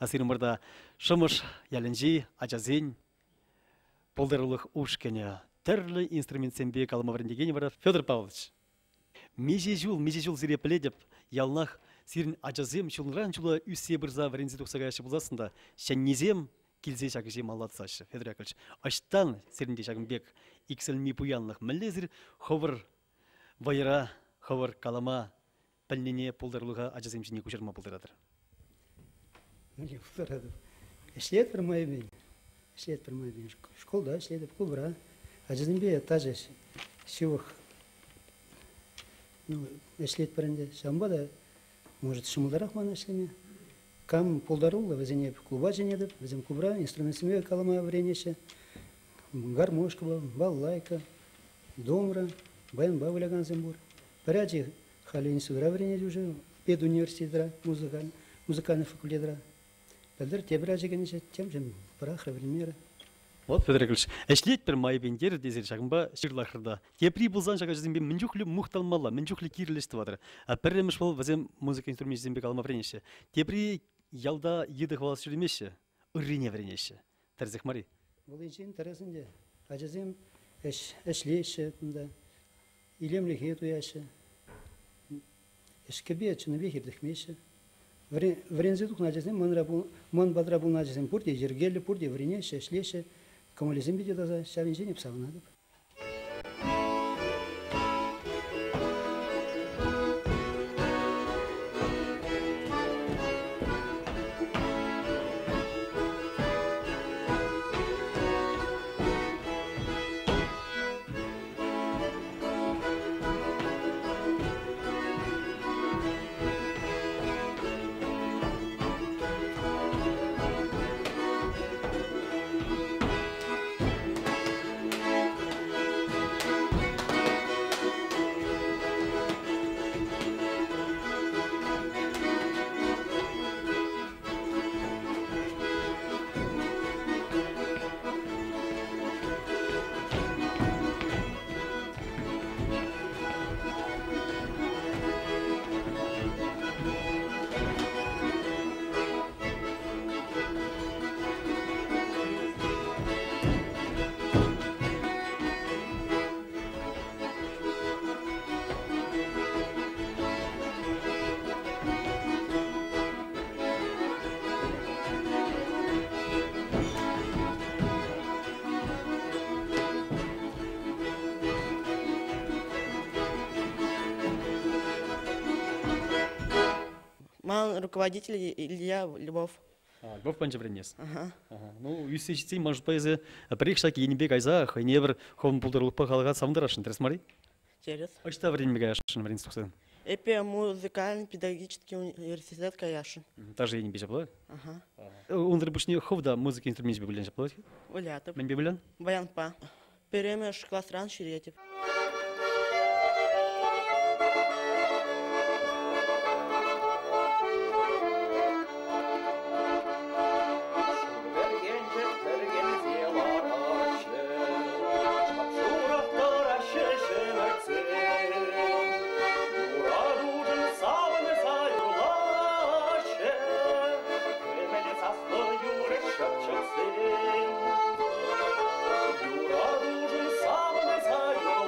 Сирӗн вырта Шӑмӑш ялӗнчи ачасен пултарулӑх ушкӑнӗ тӗрлӗ инструментсемпе калама вӗрентекенӗ вара Федор Павлович. Миҫе ҫул, миҫе ҫул сире пӗлетӗп, яланах сирӗн ачасем ҫулран ҫула ӳссе пырса вӗренсе тухса каяҫҫӗ пулсассӑн та ҫӗннисем килсе ҫак ӗҫе маллатсаҫҫӗ. Федор Яковлевич, ӑҫтан сирӗнте ҫакӑн пек иксӗлми пуянлӑх? Мӗнле сир хӑвӑр вӑйӑра хӑвӑр калама пӗлнине пултарулӑха ачасем ҫине куҫарма пултаратӑр? Мӗнле пултаратӑп? Ӗҫлетпӗр майӗпен. Ӗҫлетпӗр майӗпен. Шкулта ӗҫлетӗп, клубра. Ачасемпе тачӑ ҫывӑх ну, ӗҫлетпӗр ӗнтӗ. Ҫавӑнпа та, может, ҫӑмӑлтарах мана ӗҫлеме. Кам пултаруллӑ, вӗсене клуба чӗнетӗп. Вӗсем клубра инструментсемпе калама вӗренеҫҫӗ. Гармошкӑпа, балалайка, домра, баянпа вылякансем пур. Пӗр ачи халӗ институтра вӗренет уже, педуниверситетра, музыкальный факультетра. Пӗлтӗр тепӗр ача кӗнӗччӗ, темшӗн пӑрахрӗ, вӗренмерӗ. Вот, Федор Яковлевич, ӗҫлетпӗр майӗпен терӗр тесе ҫакӑнпа ҫырлахрӑр та. Тепри пулсан ҫак ачасемпе мӗн чухлӗ мухтанмалла, мӗн чухлӗ кирлӗ ӗҫ тӑватӑр. Пӗрремӗш вӑл вӗсем музыка инструменчӗсемпе калама вӗренеҫҫӗ. Тепри ялта йытӑ хӑвалас ҫӳремеҫҫӗ, ыррине вӗренеҫҫӗ. Тӗрӗсех мар-и? Вӑл енчен тӗрӗс ӗнтӗ. Ачасем ӗҫлеҫҫӗ кунта, илемлӗхе туяҫҫӗ. Ӗҫкӗпе чӑннипех иртӗхмеҫҫӗ. Вӗренсе тухнӑ ачасем ман патра пулнӑ ачасем пурте йӗркеллӗ, пурте вӗренеҫҫӗ, ӗҫлеҫҫӗ. Кӑмӑлӗсем питӗ таса, ҫав енчен эп савӑнатӑп. Ман руководитель Илья Львов. Львов панча вӗренес. Ну, ӳссе ҫитсен, ман шутпа, эсӗ пӗрех ҫак енӗпе кайса хӑйне пӗр хӑвӑн пултарулӑхпа халӑха савӑнтарасшӑн, тӗрӗс мар-и? Тӗрӗс. Ӑҫта вӗренме каясшӑн вӗренсе тухсан? Эпӗ музыкальный педагогический университет каясшӑн. Ташӑ енӗпе ҫапла? Ага. Унсӑр пуҫне хӑв та музыка инструменчӗпе вылян ҫапла? Вылятӑп. Мӗнпе вылян? Баянпа. Пӗрремӗш класран ҫӳретӗп. Пӗркенчӗк пӗркенсе лараҫҫӗ, шап-шурах тӑраҫҫӗ ҫӗмӗртсем. Юратушӑн савӑнса юрлаҫҫӗ, кӗмӗл саслӑ юрӑ шӑпчӑксем. Юратушӑн савӑнса юрлаҫҫӗ.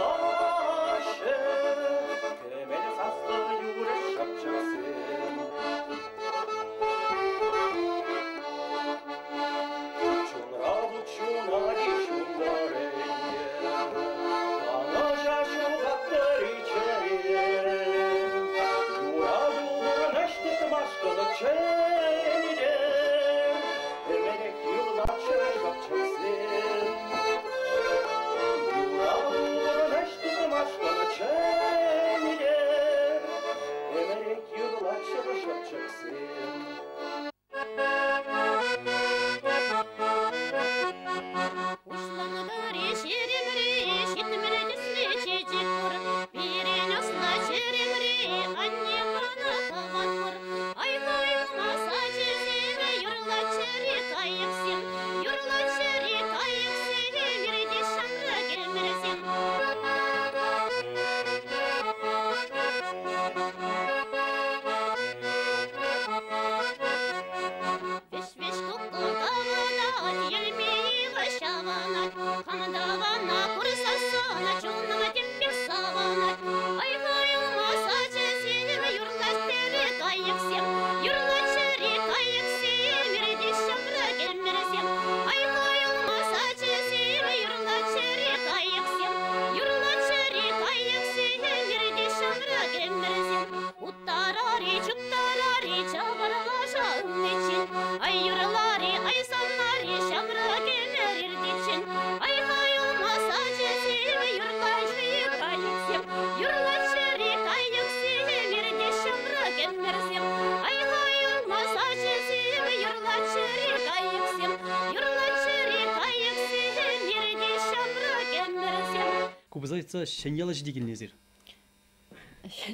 Купӑса ыйтса Ҫӗньяла ҫити килнӗ эсир?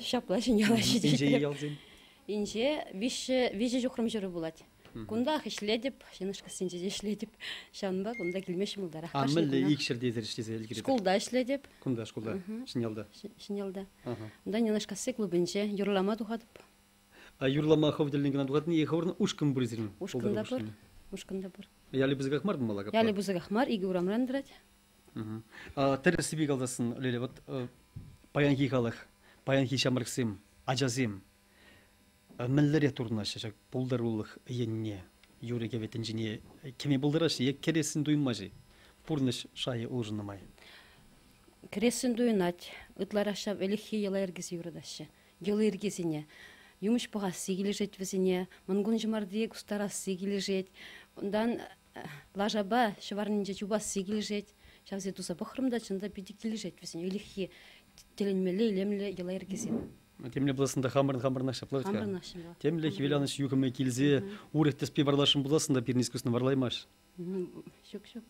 Ҫапла Ҫӗньяла ҫити. Инҫе ялсем? Инҫе виҫӗ ҫухрӑм ҫурӑ пулать. Кунтах ӗҫлетӗп, Ҫӗнӗшкассинче те ӗҫлетӗп. Ҫавӑнпа кунта килме ҫӑмӑлтарах. А мӗнле ик ҫӗрте эсир ӗҫлесе ӗлкӗретӗр? Шкулта ӗҫлетӗп. Кунта шкулта, Ҫӗньялта? Ҫӗньялта. Унта Ненашкасси клубӗнче юрлама тухатӑп. А юрлама хӑв тӗллӗн кӑна тухатни е хӑвӑрӑн ушкӑн пур сирӗн? Ушкӑн та пур. Ушкӑн та пур. Ялӗ пысӑках мар пулмалла капла? Ялӗ пысӑках мар, икӗ урамран тӑрать. Тӗрӗссипе каласассӑн, Леля, вот паянхи халӑх, паянхи ҫамрӑксем, ачасем мӗнлерех туртӑнаҫҫӗ ҫак пултарулӑх енне, юрӑ-кӗвӗ тӗнчине кӗме пултараҫҫӗ е кӗрессӗн туйӑнмасть-и пурнӑҫ шайӗ улшӑннӑ май? Кӗрессӗн туйӑнать. Ытларах ҫав ӗлӗкхи йӑла-йӗркесе юратаҫҫӗ. Йӑли-йӗркисене. Юмӑҫ пӑхасси килӗшет вӗсене, Мӑнкун ҫӑмарти кустарасси килӗшет. Унтан лашапа ҫӑварнинче чупасси килӗшет. Ҫавсене туса пӑхрӑм та, чӑн та питӗ килӗшет вӗсене. Ӗлӗкхи тӗлӗнмелле илемлӗ йӑла-йӗркесем. Темле пуласӑн та хамӑрӑн хамӑрӑнах ҫапла вӗт-ха. Хамӑрӑнах ҫапла. Темле хӗвеланӑҫ юхӑмӗ килсе урӑх тӗспе варлашӑн пуласӑн та пирӗн искусствӑна варлаймасть. Ҫук, ҫук.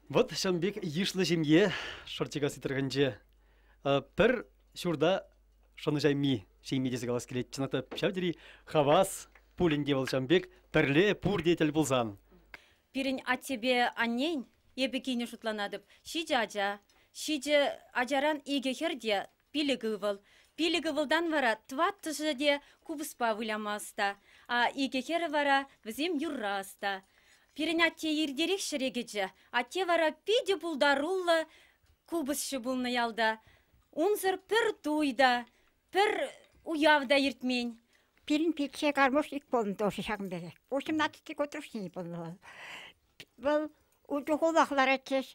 Вӑт ҫавӑн пек йышлӑ ҫемье Шорчекасси тӑрӑхӗнче пӗр ҫурта шӑнӑҫайми ҫемье тесе калас килет. Чӑнах та ҫав тери хавас пуль ӗнтӗ вӑл ҫавӑн пек пӗрле пурте тӗл пулсан. Пирӗн аттепе аннен, эпӗ кинӗ шутланатӑп, ҫичӗ ача. Ҫичӗ ачаран икӗ хӗр те пилӗк ывӑл. Пилӗк ывӑлтан вара тӑваттӑшӗ те купӑспа выляма ӑста. А икӗ хӗрӗ вара вӗсем юрра ӑста. Пирӗн атте иртерех ҫӗре кӗчӗ. Атте вара питӗ пултаруллӑ купӑсҫӑ пулнӑ ялта. Унсӑр пӗр туй та, пӗр уяв та иртмен. Пирӗн пичче гармошник пулнӑ тоже ҫакӑн пекех. Восемнадцатый год рождения пулнӑ вӑл. Вӑл утюхулах ларатчӗҫ.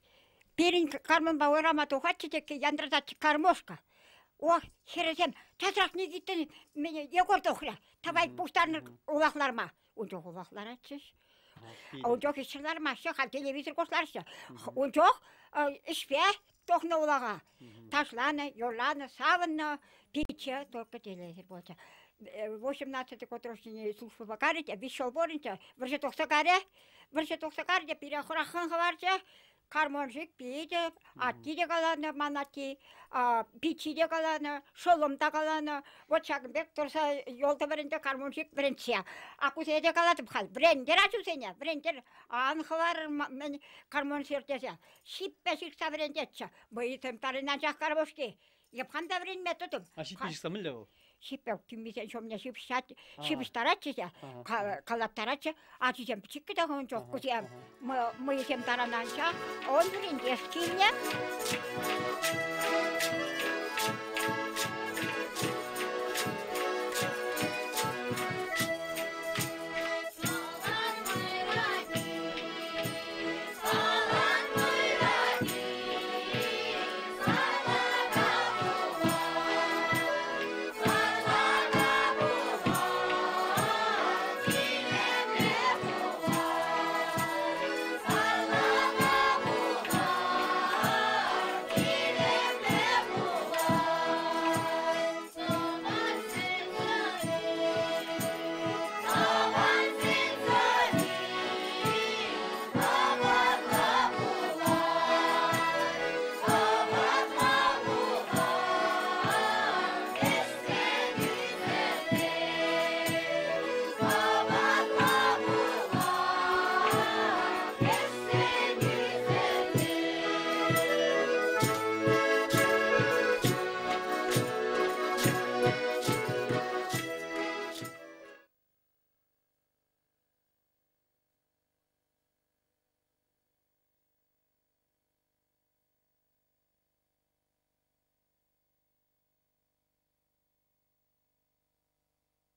Пирӗн карманпа урама тухатчӗ те янтӑртатчӗ гармошка. О, хӗрӗсем, часрах Никитин Егор тухрӗ. Тавай пуҫтарнӑ улах ларма. Ун чух улах ларатчӗҫ. Ун чух ӗҫ лармаҫҫӗ, халь телевизор куҫлаҫҫӗ. Ун чух ӗҫпе тухнӑ улаха. Ташланӑ, юрланӑ, савӑннӑ. Пичче только телевизор пулчӗ. 18 год рождения служба карӗ те, виҫ ҫул пурӑнчӗ. Вӑрҫӑ тухса карӗ. Вӑрҫӑ тухса карӗ те пире хӑраххӑн хӑварчӗ. Карманшик питӗ, атти те каланӑ ман атти, пиччи те каланӑ, шӑллӑм та каланӑ. Вот ҫакӑн пек тӑрса йӑлтӑ вӗренте кармуншик вӗрентсе. Акусене те калатӑп халь, вӗрентер ачусене, вӗрентер, ан хӑварӑр мӗн кармуншик тесе. Ҫиппе ҫыхса вӗрентетчӗ. Мӑйсем тарӑн анчах кармушки. Эп хам та вӗренме тӑтӑм. А ҫиппе ҫыхса мӗнле вӑл? Ҫиппе тӳмисен ҫумне ҫыпҫать, ҫыпӑҫтаратчӗ те, калаттаратчӗ. Ачисем пӗчӗккӗ те ун чух кусем мӑйӗсем тарананча. Он вӗрентес килнӗ.